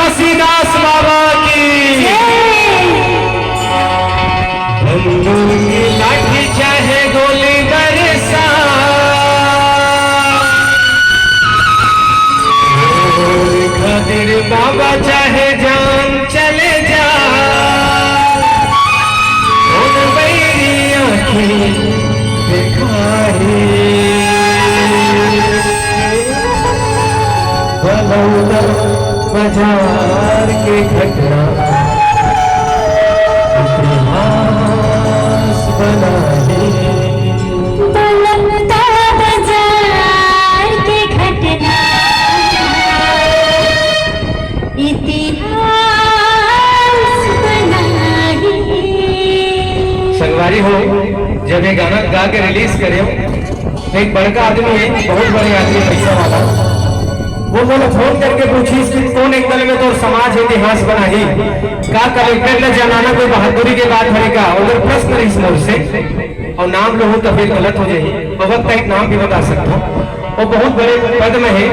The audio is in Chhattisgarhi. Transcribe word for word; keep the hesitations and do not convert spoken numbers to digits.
तुलसीदास बाबा की। बंदूक की लाठी चाहे गोली बरसा, और खातिर बाबा चाहे जान चले जा, उन बैरी आंखें दिखाए। बलौदा बाजार के घटना इतिहास बना दे। बलौदा बाजार के घटना इतिहास बना दे। संगवारी हो, जब ये गाना गा के रिलीज करे, तो एक बड़का आदमी है, बहुत बड़े आदमी, पैसा वाला, वो मोला फोन करके पूछिस कि कौन एंगल में तोर समाज इतिहास बनाही, का कलेक्टर ले जनाना कोई बहादुरी के बात हरे का, उधर प्रश्न रहिस मोर से, और नाम लूहूं तो फिर गलत हो जाही, बहुत टाइप नाम भी बता सकता हूँ, वो बहुत बड़े पद में है।